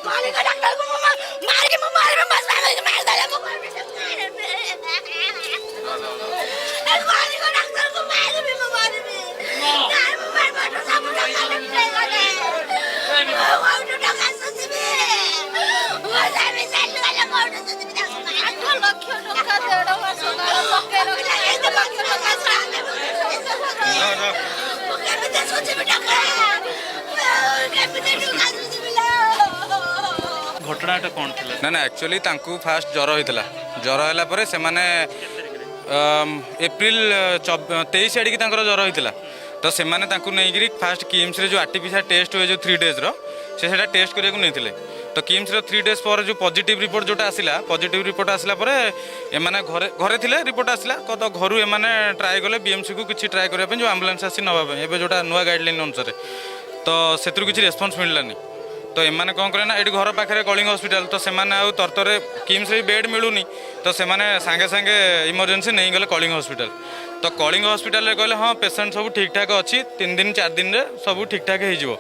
କଳିଙ୍ଗ ଡାକ୍ତରକୁ ମୁଁ ମାରିକି ମୁଁ ମାରିବି, ମୋ ସ୍ୱାମୀକି ମାରିଦେଲେ ମୁଁ ମାରିବି। କଳିଙ୍ଗ ଡାକ୍ତରକୁ ମାରିବି, ମୁଁ ମାରିବି। ନାଇଁ, ମୁଁ ମାରିବି। ସବୁ ଟଙ୍କା ଲୁଟେଇଗଲେ। ମୁଁ କୋଉଠୁ ଟଙ୍କା ସୁଝିବି? ମୋ ସ୍ୱାମୀ ଚାଲିଗଲେ, କୋଉଠୁ ସୁଝିବି ତାକୁ? 8 ଲକ୍ଷ ଟଙ୍କା ଦେଢ଼ ମାସ କାଳ ପକେଇ ରଖିଲେ। ମୁଁ କେମିତି ସୁଝିବି ଟଙ୍କା? କେମିତି ଟଙ୍କା ସୁଝିବି ଲୋ? ଘଟଣାଟା କ'ଣ ଥିଲା? ନା ନା, ଆକ୍ଚୁଆଲି ତାଙ୍କୁ ଫାଷ୍ଟ ଜ୍ୱର ହେଇଥିଲା। ଜ୍ୱର ହେଲା ପରେ ସେମାନେ ଏପ୍ରିଲ 23 ଆଡ଼ିକି ତାଙ୍କର ଜ୍ୱର ହେଇଥିଲା। ତ ସେମାନେ ତାଙ୍କୁ ନେଇକିରି ଫାଷ୍ଟ କିମ୍ସରେ ଯେଉଁ ଆର୍ଟିପିସିଆର ଟେଷ୍ଟ ହୁଏ, ଯେଉଁ 3 ଡେଜ୍ର, ସେ ସେଇଟା ଟେଷ୍ଟ କରିବାକୁ ନେଇଥିଲେ। ତ କିମ୍ସର 3 ଡେଜ୍ ପରେ ଯେଉଁ ପଜିଟିଭ୍ ରିପୋର୍ଟ ଯେଉଁଟା ଆସିଲା, ପଜିଟିଭ୍ ରିପୋର୍ଟ ଆସିଲା ପରେ ଏମାନେ ଘରେ ଘରେ ଥିଲେ, ରିପୋର୍ଟ ଆସିଲା ତ ଘରୁ ଏମାନେ ଟ୍ରାଏ କଲେ ବିଏମ୍ସିକୁ କିଛି ଟ୍ରାଏ କରିବା ପାଇଁ, ଯେଉଁ ଆମ୍ବୁଲାନ୍ସ ଆସି ନେବା ପାଇଁ, ଏବେ ଯେଉଁଟା ନୂଆ ଗାଇଡ଼ଲାଇନ୍ ଅନୁସାରେ। ତ ସେଥିରୁ କିଛି ରେସ୍ପନ୍ସ ମିଳିଲାନି। ତ ଏମାନେ କ'ଣ କଲେ ନା, ଏଠି ଘର ପାଖରେ କଳିଙ୍ଗ ହସ୍ପିଟାଲ, ତ ସେମାନେ ଆଉ ତରତରେ କିମ୍ସରେ ବି ବେଡ୍ ମିଳୁନି, ତ ସେମାନେ ସାଙ୍ଗେ ସାଙ୍ଗେ ଇମର୍ଜେନ୍ସି ନେଇଗଲେ କଳିଙ୍ଗ ହସ୍ପିଟାଲ। ତ କଳିଙ୍ଗ ହସ୍ପିଟାଲରେ କହିଲେ, ହଁ, ପେସେଣ୍ଟ ସବୁ ଠିକ୍ଠାକ୍ ଅଛି, 3 ଦିନ 4 ଦିନରେ ସବୁ ଠିକ୍ଠାକ୍ ହେଇଯିବ।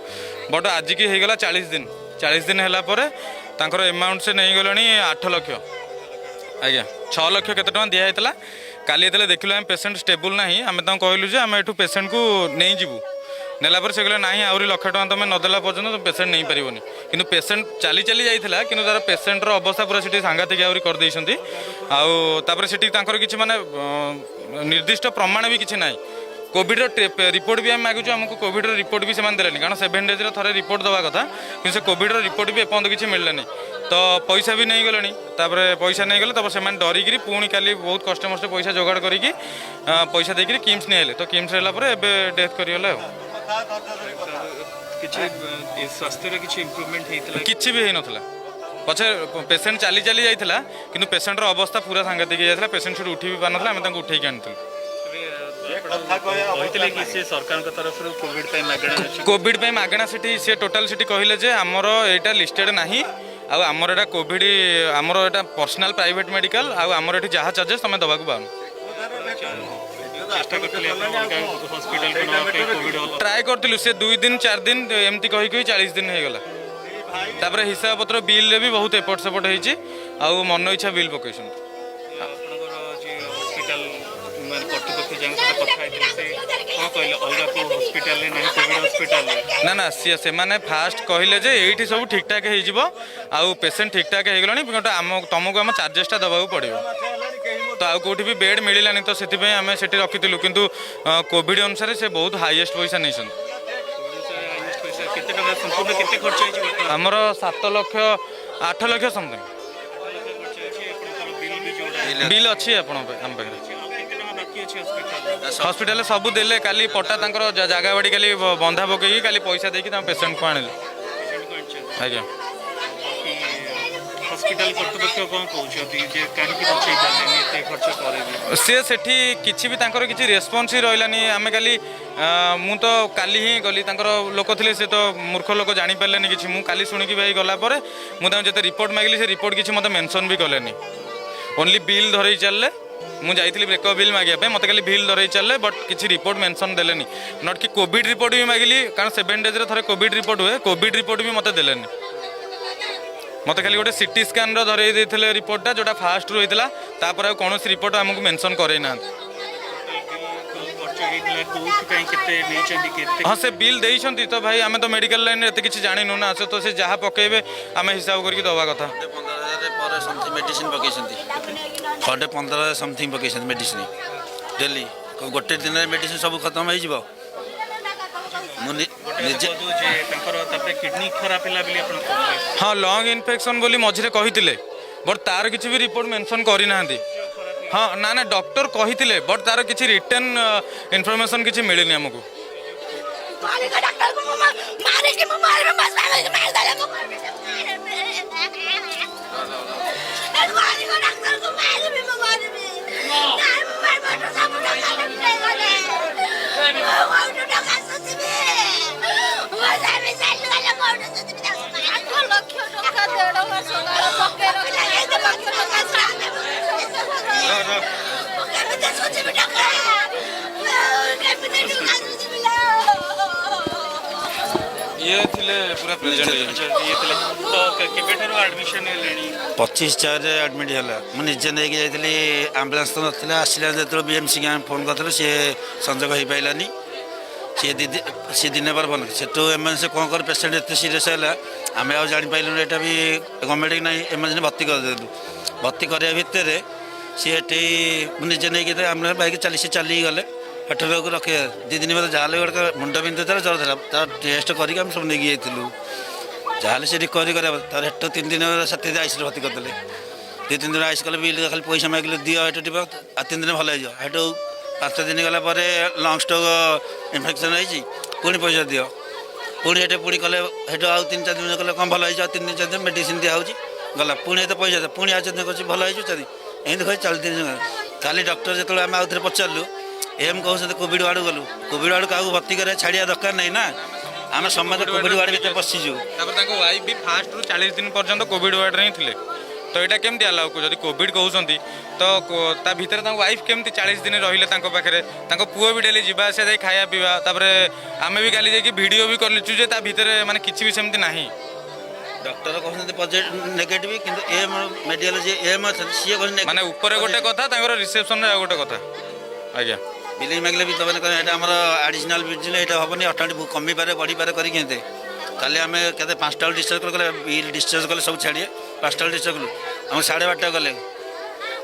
ବଟ୍ ଆଜିକି ହେଇଗଲା 40 ଦିନ। 40 ଦିନ ହେଲା ପରେ ତାଙ୍କର ଏମାଉଣ୍ଟ ସେ ନେଇଗଲେଣି 8 ଲକ୍ଷ। ଆଜ୍ଞା, 6 ଲକ୍ଷ କେତେ ଟଙ୍କା ଦିଆହେଇଥିଲା। କାଲି ଯେତେବେଳେ ଦେଖିଲୁ ଆମେ ପେସେଣ୍ଟ ଷ୍ଟେବୁଲ୍ ନାହିଁ, ଆମେ ତାଙ୍କୁ କହିଲୁ ଯେ ଆମେ ଏଠୁ ପେସେଣ୍ଟକୁ ନେଇଯିବୁ। ନେଲା ପରେ ସେ କହିଲେ, ନାହିଁ, ଆହୁରି ଲକ୍ଷେ ଟଙ୍କା ତୁମେ ନଦେଲା ପର୍ଯ୍ୟନ୍ତ ତୁମେ ପେସେଣ୍ଟ ନେଇପାରିବନି। କିନ୍ତୁ ପେସେଣ୍ଟ ଚାଲି ଚାଲି ଯାଇଥିଲା, କିନ୍ତୁ ତାର ପେସେଣ୍ଟର ଅବସ୍ଥା ପୁରା ସେଠି ସାଂଘାତିକ ଆହୁରି କରିଦେଇଛନ୍ତି। ଆଉ ତାପରେ ସେଠି ତାଙ୍କର କିଛି ମାନେ ନିର୍ଦ୍ଦିଷ୍ଟ ପ୍ରମାଣ ବି କିଛି ନାହିଁ। କୋଭିଡ଼ର ରିପୋର୍ଟ ବି ଆମେ ମାଗୁଛୁ, ଆମକୁ କୋଭିଡ଼ର ରିପୋର୍ଟ ବି ସେମାନେ ଦେଲେନି। କାରଣ 7 ଡେଜ୍ର ଥରେ ରିପୋର୍ଟ ଦେବା କଥା, କିନ୍ତୁ ସେ କୋଭିଡ଼ର ରିପୋର୍ଟ ବି ଏପର୍ଯ୍ୟନ୍ତ କିଛି ମିଳିଲାନି। ତ ପଇସା ବି ନେଇଗଲେଣି। ତାପରେ ପଇସା ନେଇଗଲେ, ତାପରେ ସେମାନେ ଡରିକିରି ପୁଣି କାଲି ବହୁତ କଷ୍ଟେ ମଷ୍ଟେ ପଇସା ଯୋଗାଡ଼ କରିକି ପଇସା ଦେଇକିରି କିମ୍ସ ନେଇଆଇଲେ। ତ କିମ୍ସ ହେଲା ପରେ ଏବେ ଡେଥ୍ କରିଗଲେ। ଆଉ କିଛି ସ୍ୱାସ୍ଥ୍ୟରେ କିଛି ଇମ୍ପ୍ରୁଭମେଣ୍ଟ ହେଇଥିଲା? କିଛି ବି ହେଇନଥିଲା। ପଛେ ପେସେଣ୍ଟ ଚାଲି ଚାଲି ଯାଇଥିଲା, କିନ୍ତୁ ପେସେଣ୍ଟର ଅବସ୍ଥା ପୁରା ସାଂଘାତିକ ହେଇଯାଇଥିଲା। ପେସେଣ୍ଟ ସେଠୁ ଉଠି ବି ପାରୁନଥିଲା। ଆମେ ତାଙ୍କୁ ଉଠେଇକି ଆଣିଥିଲୁ। ଏବେ ଆପଣ କହିଥିଲେ କି ସେ ସରକାରଙ୍କ ତରଫରୁ କୋଭିଡ ପାଇଁ ମାଗଣା ଅଛି? କୋଭିଡ ପାଇଁ ମାଗଣା ସେଠି ସେ ଟୋଟାଲ ସେଠି କହିଲେ ଯେ ଆମର ଏଇଟା ଲିଷ୍ଟେଡ୍ ନାହିଁ, ଆଉ ଆମର ଏଇଟା କୋଭିଡ, ଆମର ଏଇଟା ପର୍ସନାଲ ପ୍ରାଇଭେଟ ମେଡିକାଲ, ଆଉ ଆମର ଏଠି ଯାହା ଚାର୍ଜେସ୍ ତମେ ଦେବାକୁ ପାଉନ। ଚେଷ୍ଟା କରିଥିଲେ ଆପଣ ଅଲଗା ହସ୍ପିଟାଲକୁ ନେବା ପାଇଁ କୋଭିଡ? ଟ୍ରାଏ କରିଥିଲୁ। ସେ 2 ଦିନ 4 ଦିନ ଏମିତି କହି କହି 40 ଦିନ ହେଇଗଲା। ତାପରେ ହିସାବ ପତ୍ର ବିଲ୍ରେ ବି ବହୁତ ଏପଟ ସେପଟ ହେଇଛି ଆଉ ମନ ଇଚ୍ଛା ବିଲ୍ ପକେଇଛନ୍ତି। ଆପଣଙ୍କର ଯେ ହସ୍ପିଟାଲ ମାନେ କର୍ତ୍ତୃପକ୍ଷ ଯାଙ୍କ ସହିତ କଥା ହେଇଥିଲେ, ସେ କ'ଣ କହିଲେ? ଅଲଗା କେଉଁ ହସ୍ପିଟାଲରେ ନାହିଁ କୋଭିଡ ହସ୍ପିଟାଲରେ? ନା ନା, ସିଏ ସେମାନେ ଫାଷ୍ଟ କହିଲେ ଯେ ଏଇଠି ସବୁ ଠିକଠାକ ହେଇଯିବ ଆଉ ପେସେଣ୍ଟ ଠିକଠାକ ହେଇଗଲାଣି, କିନ୍ତୁ ଆମ ତମକୁ ଆମ ଚାର୍ଜେସଟା ଦେବାକୁ ପଡ଼ିବ। ତ ଆଉ କେଉଁଠି ବି ବେଡ୍ ମିଳିଲାନି, ତ ସେଥିପାଇଁ ଆମେ ସେଠି ରଖିଥିଲୁ। କିନ୍ତୁ କୋଭିଡ ଅନୁସାରେ ସେ ବହୁତ ହାଇଏଷ୍ଟ ପଇସା ନେଇଛନ୍ତି। ପଇସା କେତେ ଟଙ୍କା, ସମ୍ପୂର୍ଣ୍ଣ କେତେ ଖର୍ଚ୍ଚ ହେଇଛି ବର୍ତ୍ତମାନ? ଆମର 7 ଲକ୍ଷ 8 ଲକ୍ଷ ସମଥିଙ୍ଗ। ଖର୍ଚ୍ଚ ହେଇଛି ଆପଣଙ୍କର ବିଲ୍ ବି ଯୋଉଟା ବିଲ୍ ଅଛି ଆପଣଙ୍କ ଆମ ପାଖରେ। ଆଉ କେତେ ଟଙ୍କା ବାକି ଅଛି ହସ୍ପିଟାଲରେ? ହସ୍ପିଟାଲରେ ସବୁ ଦେଲେ କାଲି ପଟା, ତାଙ୍କର ଜାଗା ବାଡ଼ି କାଲି ବନ୍ଧା ପକେଇକି କାଲି ପଇସା ଦେଇକି ତାଙ୍କ ପେସେଣ୍ଟକୁ ଆଣିଲେ। ପେସେଣ୍ଟକୁ ଆଣିଛନ୍ତି? ଆଜ୍ଞା। ବାକି ହସ୍ପିଟାଲ କର୍ତ୍ତୃପକ୍ଷ କ'ଣ କହୁଛନ୍ତି ଯେ କାହିଁକି ବଞ୍ଚେଇ ପାରିଲେନି ଏତେ ଖର୍ଚ୍ଚ ପରେ ବି? ସେ ସେଠି କିଛି ବି ତାଙ୍କର କିଛି ରେସ୍ପନ୍ସ ହିଁ ରହିଲାନି। ଆମେ କାଲି ମୁଁ ତ କାଲି ହିଁ ଗଲି। ତାଙ୍କର ଲୋକ ଥିଲେ, ସେ ତ ମୂର୍ଖ ଲୋକ, ଜାଣିପାରିଲେନି କିଛି। ମୁଁ କାଲି ଶୁଣିକି ଭାଇ ଗଲା ପରେ ମୁଁ ତାଙ୍କୁ ଯେତେ ରିପୋର୍ଟ ମାଗିଲି, ସେ ରିପୋର୍ଟ କିଛି ମୋତେ ମେନସନ୍ ବି କଲେନି। ଓନ୍ଲି ବିଲ୍ ଧରେଇ ଚାଲିଲେ। ମୁଁ ଯାଇଥିଲି ବ୍ରେକଅପ୍ ବିଲ୍ ମାଗିବା ପାଇଁ, ମୋତେ ଖାଲି ବିଲ୍ ଧରେଇ ଚାଲିଲେ, ବଟ୍ କିଛି ରିପୋର୍ଟ ମେନସନ୍ ଦେଲେନି। Not କି କୋଭିଡ଼ ରିପୋର୍ଟ ବି ମାଗିଲି, କାରଣ 7 ଡେଜ୍ରେ ଥରେ କୋଭିଡ଼ ରିପୋର୍ଟ ହୁଏ, କୋଭିଡ଼ ରିପୋର୍ଟ ବି ମୋତେ ଦେଲେନି। ମୋତେ ଖାଲି ଗୋଟେ ସିଟି ସ୍କାନ୍ର ଧରେଇ ଦେଇଥିଲେ ରିପୋର୍ଟଟା, ଯେଉଁଟା ଫାଷ୍ଟରୁ ହେଇଥିଲା। ତାପରେ ଆଉ କୌଣସି ରିପୋର୍ଟ ଆମକୁ ମେନସନ୍ କରେଇ ନାହାନ୍ତି। ଖର୍ଚ୍ଚ ହେଇଥିଲା କୋଉଥିପାଇଁ, କେତେ ନେଇଛନ୍ତି, କେତେ? ହଁ, ସେ ବିଲ୍ ଦେଇଛନ୍ତି ତ ଭାଇ, ଆମେ ତ ମେଡିକାଲ ଲାଇନରେ ଏତେ କିଛି ଜାଣିନୁ ନା। ସେ ତ ସେ ଯାହା ପକେଇବେ ଆମେ ହିସାବ କରିକି ଦେବା କଥା। 15,000 ପରେ ସମଥିଙ୍ଗ ମେଡ଼ିସିନ ପକେଇଛନ୍ତି। ପର ଡେ 15,000 ସମଥିଙ୍ଗ ପକେଇଛନ୍ତି ମେଡ଼ିସିନ ଡେଲି। ଗୋଟେ ଦିନରେ ମେଡ଼ିସିନ ସବୁ ଖତମ ହେଇଯିବ? ମୁଁ ନିଜେ କୁହନ୍ତୁ ଯେ ତାଙ୍କର ତାପରେ କିଡନୀ ଖରାପ ହେଲା ବୋଲି ଆପଣ କହୁଥିଲେ। ହଁ, ଲଙ୍ଗ ଇନଫେକ୍ସନ୍ ବୋଲି ମଝିରେ କହିଥିଲେ, ବଟ୍ ତାର କିଛି ବି ରିପୋର୍ଟ ମେନସନ୍ କରିନାହାନ୍ତି। ହଁ, ନା ନା, ଡକ୍ଟର କହିଥିଲେ, ବଟ୍ ତାର କିଛି ରିଟେନ୍ ଇନଫର୍ମେସନ୍ କିଛି ମିଳିନି ଆମକୁ। କଳିଙ୍ଗ ଡାକ୍ତରକୁ ମୁଁ ମାରିକି ମୁଁ ମାରିବି। ମୋ ସ୍ୱାମୀକି ମାରିଦେଲେ ମୁଁ ମାରିବି। କଳିଙ୍ଗ ଡାକ୍ତରକୁ ମାରିବି, ମୁଁ ମାରିବି। ନାଇଁ, ମୁଁ ମାରିବି। ସବୁ ଟଙ୍କା ଲୁଟେଇଗଲେ। ମୁଁ କୋଉଠୁ ଟଙ୍କା ସୁଝିବି? ମୋ ସ୍ୱାମୀ ଚାଲିଗଲେ, କୋଉଠୁ ସୁଝିବି ତାକୁ? 8 ଲକ୍ଷ ଟଙ୍କା ଦେଢ଼ ମାସ କାଳ ପକେଇ ରଖିଲେ। ମୁଁ କେମିତି ସୁଝିବି ଟଙ୍କା? କେମିତି ଟଙ୍କା ସୁଝିବି ଲୋ? ଇଏ ଥିଲେ। ଥିଲେ ପୁରା ପ୍ରେଜେଣ୍ଟ। ଆଚ୍ଛା, ଇଏ ଥିଲେ ତ କେବେଠାରୁ ଆଡମିସନ ହେଲେଣି? 25/4ରେ ଆଡ଼ମିଟ୍ ହେଲା। ମୁଁ ନିଜେ ନେଇକି ଯାଇଥିଲି, ଆମ୍ବୁଲାନ୍ସ ତ ନଥିଲା। ଆସିଲା ଯେତେବେଳେ ବିଏମ୍ସି ଆମେ ଫୋନ୍ କରିଥିଲୁ, ସିଏ ସଂଯୋଗ ହେଇପାରିଲାନି। ସିଏ ଦିଦି ସିଏ ଦିନେ ପରେ ଫୋନ୍, ସେଠୁ ଏମର୍ଜେନ୍ସି କ'ଣ କରେ? ପେସେଣ୍ଟ ଏତେ ସିରିୟସ୍ ହେଲା, ଆମେ ଆଉ ଜାଣିପାରିଲୁନି ଏଇଟା ବି ଗଭର୍ଣ୍ଣମେଣ୍ଟ କି ନାହିଁ। ଏମର୍ଜେନ୍ସି ଭର୍ତ୍ତି କରିଦେଲୁ। ଭର୍ତ୍ତି କରିବା ଭିତରେ ସିଏ ଏଠି, ମୁଁ ନିଜେ ନେଇକି ଆମ୍ବୁଲାନ୍ସ ବାଇକ୍ ଚାଲି, ସେ ଚାଲିକି ଗଲେ। ପେଟ ରୋଗ ରଖେ 2 ଦିନ ଭିତରେ। ଯାହାହେଲେ ଗୋଟେ ମୁଣ୍ଡ ବିନ୍ଧୁଥିଲା, ଜ୍ୱର ଥିଲା, ତାର ଟେଷ୍ଟ କରିକି ଆମେ ସବୁ ନେଇକି ଯାଇଥିଲୁ। ଯାହାହେଲେ ସେ ରିକଭରି କରିବା। ତାର ହେଠୁ 3 ଦିନ 7 ଦିନ ଆଇସିୟୁରେ ଭର୍ତ୍ତି କରିଦେଲେ। 2-3 ଦିନ ଆଇସିୟୁ କଲେ, ବିଲ୍ ଖାଲି ପଇସା ମାଗିଲେ, ଦିଅ ଏଠୁ ଟିପ, ଆଉ 3 ଦିନ ଭଲ ହେଇଯିବ। ହେଠୁ 5 ଦିନ ଗଲା ପରେ ଲଙ୍ଗସ୍ ଷ୍ଟ୍ରୋକ୍ ଇନଫେକ୍ସନ୍ ହେଇଛି, ପୁଣି ପଇସା ଦିଅ। ପୁଣି ଏଠି ପୁଣି କଲେ, ହେଠୁ ଆଉ 3-4 ଦିନ କଲେ କ'ଣ ଭଲ ହେଇଯିବ। ଆଉ 3 ଦିନ 4 ଦିନ ମେଡ଼ିସିନ ଦିଆହେଉଛି, ଗଲା। ପୁଣି ଏତେ ପଇସା ଦିଅ, ପୁଣି ଆଉ 4 ଦିନ କରୁଛି, ଭଲ ହେଇଯିବ। ଚାରି ଏମିତି କହି 4 ଦିନ। କାଲି ଡକ୍ଟର ଯେତେବେଳେ ଆମେ ଆଉ ଥରେ ପଚାରିଲୁ, ଏମ୍ କହୁଛନ୍ତି କୋଭିଡ଼ ୱାର୍ଡ଼ ଗଲୁ। କୋଭିଡ଼ ୱାର୍ଡ଼ କାହାକୁ ଭର୍ତ୍ତି କରିବା ଛାଡ଼ିବା ଦରକାର ନାହିଁ ନା। ଆମେ ସମସ୍ତେ କୋଭିଡ଼ ୱାର୍ଡ଼ ଭିତରେ ପଶିଛୁ। ତାପରେ ତାଙ୍କ ୱାଇଫ୍ ବି ଫାଷ୍ଟରୁ 40 ଦିନ ପର୍ଯ୍ୟନ୍ତ କୋଭିଡ଼ ୱାର୍ଡ଼ରେ ହିଁ ଥିଲେ। ତ ଏଇଟା କେମିତି ଆଲାଉ? ଯଦି କୋଭିଡ଼ କହୁଛନ୍ତି ତ ତା ଭିତରେ ତାଙ୍କ ୱାଇଫ୍ କେମିତି 40 ଦିନ ରହିଲେ ତାଙ୍କ ପାଖରେ? ତାଙ୍କ ପୁଅ ବି ଡେଲି ଯିବା ଆସିବା ଯାଇ ଖାଇବା ପିଇବା। ତାପରେ ଆମେ ବି କାଲି ଯାଇକି ଭିଡ଼ିଓ ବି କରିଛୁ ଯେ ତା ଭିତରେ ମାନେ କିଛି ବି ସେମିତି ନାହିଁ। ଡକ୍ଟର କହୁଛନ୍ତି ପଜିଟିଭ, ନେଗେଟିଭ, କିନ୍ତୁ ଏମ୍ ମେଡ଼ିକାଲ ଯିଏ ଏମ୍ ଅଛନ୍ତି, ସିଏ କହୁଛନ୍ତି ମାନେ ଉପରେ ଗୋଟେ କଥା, ତାଙ୍କର ରିସେପସନରେ ଆଉ ଗୋଟେ କଥା ଆଜ୍ଞା। ବିଲିଂ ମାଗିଲେ ବି ତମେ କହିଲେ ଏଇଟା ଆମର ଆଡ଼ିସନାଲ୍ ବିଲ୍, ଏଇଟା ହେବନି, ଅଟୋମେଟିକ୍ କମିପାରେ ବଢ଼ିପାରେ କରିକି ଏମିତି। କାଲି ଆମେ କେତେ 5ଟା ବେଳକୁ ଡିସଚାର୍ଜ କଲେ, ବିଲ୍ ଡିସଚାର୍ଜ କଲେ ସବୁ ଛାଡ଼ିଏ। 5ଟା ବେଳକୁ ଡିସଚାର୍ଜ କଲୁ, ଆମେ 12:30 ଗଲେ,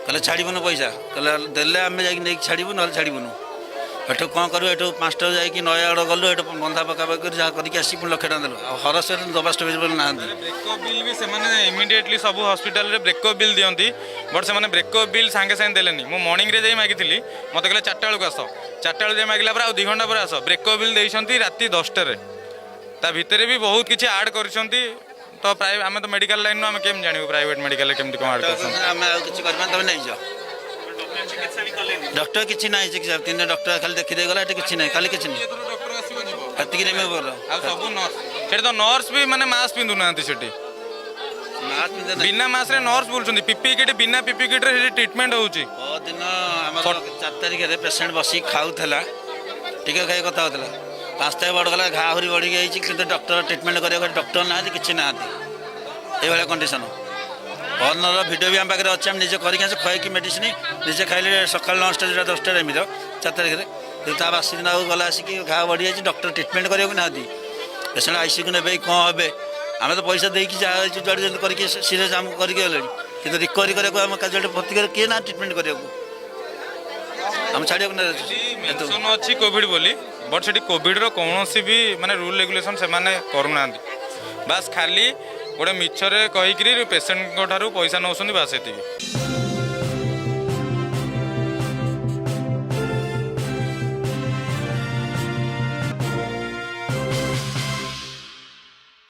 କହିଲେ ଛାଡ଼ିବୁନୁ ପଇସା। କହିଲେ ଦେଲେ ଆମେ ଯାଇକି ନେଇକି ଛାଡ଼ିବୁ, ନହେଲେ ଛାଡ଼ିବୁନୁ। ଏଠୁ କ'ଣ କରିବୁ? ଏଠୁ 5ଟା ଯାଇକି ନୟାଗଡ଼ ଗଲୁ। ଏଠୁ ବନ୍ଧା ପକାପକି କରି ଯାହା କରିକି ଆସିକି ପୁଣି ଲକ୍ଷେ ଟଙ୍କା ଦେଲୁ। ଆଉ ହରସରେ ଦବା ଷ୍ଟପେଜ ବୋଲି ନାହାନ୍ତି। ବ୍ରେକଅପ୍ ବିଲ୍ ବି ସେମାନେ ଇମିଡ଼ିଏଟଲି ସବୁ ହସ୍ପିଟାଲରେ ବ୍ରେକଅପ୍ ବିଲ୍ ଦିଅନ୍ତି, ବଟ୍ ସେମାନେ ବ୍ରେକଅପ୍ ବିଲ୍ ସାଙ୍ଗେ ସାଙ୍ଗେ ଦେଲେନି। ମୁଁ ମର୍ଣ୍ଣିଂରେ ଯାଇ ମାଗିଥିଲି, ମୋତେ କହିଲେ 4ଟା ବେଳକୁ ଆସ। 4ଟା ବେଳକୁ ଯାଇ ମାଗିଲା ପରେ ଆଉ 2 ଘଣ୍ଟା ପରେ ଆସ। ବ୍ରେକଅପ୍ ବିଲ୍ ଦେଇଛନ୍ତି ରାତି 10ଟାରେ। ତା ଭିତରେ ବି ବହୁତ କିଛି ଆଡ଼୍ କରିଛନ୍ତି। ତ ପ୍ରାୟ ଆମେ ତ ମେଡ଼ିକାଲ ଲାଇନ୍ରୁ, ଆମେ କେମିତି ଜାଣିବୁ ପ୍ରାଇଭେଟ୍ ମେଡ଼ିକାଲରେ କେମିତି କ'ଣ ଆଡ଼୍ କରୁଛନ୍ତି? ଆମେ ଆଉ କିଛି କରିବାନି, ତମେ ନେଇଯାଅ। ଡକ୍ଟର ଚିକିତ୍ସା ବି କଲେନି? ଡକ୍ଟର କିଛି ନାହିଁ ଚିକିତ୍ସା। ତିନି ଡକ୍ଟର ଖାଲି ଦେଖିଦେଇ ଗଲା। ଏଠି କିଛି ନାହିଁ, ଖାଲି କିଛି ନାହିଁ। ଡକ୍ଟର ଆସିବ ଯିବ। ଏତିକି ନେବେ। ଆଉ ସବୁ ନର୍ସ ସେଠି, ତ ନର୍ସ ବି ମାନେ ମାସ୍କ ପିନ୍ଧୁନାହାନ୍ତି ସେଠି। ମାସ୍କ ପିନ୍ଧେ ନାହିଁ। ବିନା ମାସ୍କରେ ନର୍ସ ବୁଲୁଛନ୍ତି। ପିପି କିଟ୍, ବିନା ପିପି କିଟ୍ରେ ସେଠି ଟ୍ରିଟମେଣ୍ଟ ହେଉଛି। ପରଦିନ ଆମର 4 ତାରିଖରେ ପେସେଣ୍ଟ ବସିକି ଖାଉଥିଲା, ଟିକେ ଖାଇ କଥା ହେଉଥିଲା। 5 ତାରିଖ ବଡ଼ ଗଲା, ଘା ଆହୁରି ବଢ଼ିକି ହେଇଛି, କିନ୍ତୁ ଡକ୍ଟର ଟ୍ରିଟମେଣ୍ଟ କରିବାକୁ ଡକ୍ଟର ନାହାନ୍ତି, କିଛି ନାହାନ୍ତି। ଏଇଭଳିଆ କଣ୍ଡିସନ। ପରଦିନର ଭିଡ଼ିଓ ବି ଆମ ପାଖରେ ଅଛି। ଆମେ ନିଜେ କରିକି ଆସି ଖୁଆଇକି ମେଡ଼ିସିନ ନିଜେ ଖାଇଲେ ସକାଳ ଲଞ୍ଚଟା, ଯେଉଁଟା 10ଟାରେ ଏମିତି 4 ତାରିଖରେ। କିନ୍ତୁ ତା ବାସି ଦିନ ଆଉ ଗଲା ଆସିକି ଘା ବଢ଼ିଯାଇଛି, ଡକ୍ଟର ଟ୍ରିଟମେଣ୍ଟ କରିବାକୁ ନାହାନ୍ତି। ପେସେଣ୍ଟ ଆଇସିୟୁକୁ ନେବେ କି କ'ଣ ହେବେ? ଆମେ ତ ପଇସା ଦେଇକି ଯାହା ହେଇଛୁ ଯୁଆଡ଼େ ଯେମିତି କରିକି ସିରିୟସ୍ ଆମକୁ କରିକି ଗଲେଣି, କିନ୍ତୁ ରିକଭରି କରିବାକୁ ଆମ କାର୍ଯ୍ୟ ଭର୍ତ୍ତି କରି କିଏ ନାହାନ୍ତି ଟ୍ରିଟମେଣ୍ଟ କରିବାକୁ। ଆମେ ଛାଡ଼ିବାକୁ ନା। ମେନସନ୍ ଅଛି କୋଭିଡ ବୋଲି, ବଟ୍ ସେଠି କୋଭିଡର କୌଣସି ବି ମାନେ ରୁଲ୍ ରେଗୁଲେସନ୍ ସେମାନେ କରୁନାହାନ୍ତି। ବାସ୍ ଖାଲି ଗୋଟେ ମିଛରେ କହିକିରି ପେସେଣ୍ଟଙ୍କ ଠାରୁ ପଇସା ନେଉଛନ୍ତି, ବାସ୍ ଏତିକି।